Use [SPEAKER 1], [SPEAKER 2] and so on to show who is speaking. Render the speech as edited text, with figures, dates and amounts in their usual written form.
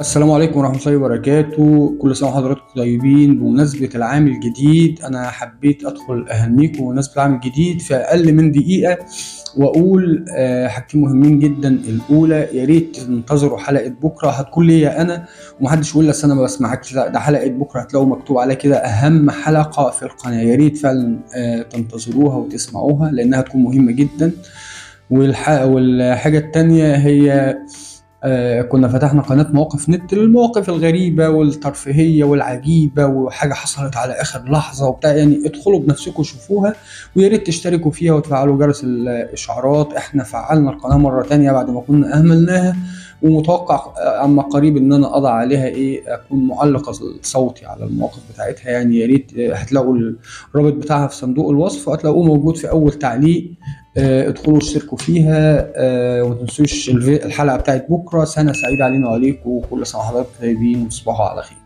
[SPEAKER 1] السلام عليكم ورحمة الله وبركاته. كل سنة وحضراتكم طيبين. بمناسبة العام الجديد أنا حبيت أدخل أهنيكم بمناسبة العام الجديد في أقل من دقيقة، وأقول حاجتين مهمين جدا. الأولى، يا ريت تنتظروا حلقة بكرة، هتكون ليا أنا ومحدش يقول لي أصل أنا ما بسمعكش، لا ده حلقة بكرة هتلاقوا مكتوب عليها كده أهم حلقة في القناة. يا ريت فعلا تنتظروها وتسمعوها لأنها هتكون مهمة جدا. والحاجة التانية هي كنا فتحنا قناة مواقف نت للمواقف الغريبة والترفيهية والعجيبة وحاجة حصلت على آخر لحظة وبتاع، يعني ادخلوا بنفسكم شوفوها، ويا ريت تشتركوا فيها وتفعلوا جرس الإشعارات. احنا فعلنا القناة مرة تانية بعد ما كنا أهملناها، ومتوقع عما قريب إن أنا أضع عليها أكون معلق صوتي على المواقف بتاعتها. يعني يا ريت هتلاقوا الرابط بتاعها في صندوق الوصف، وهتلاقوه موجود في أول تعليق. ادخلوا واشتركوا فيها، وما تنسوش الحلقة بتاعت بكرة. سنة سعيدة علينا وعليكم، وكل سنة وحضراتكم طيبين، وتصبحوا على خير.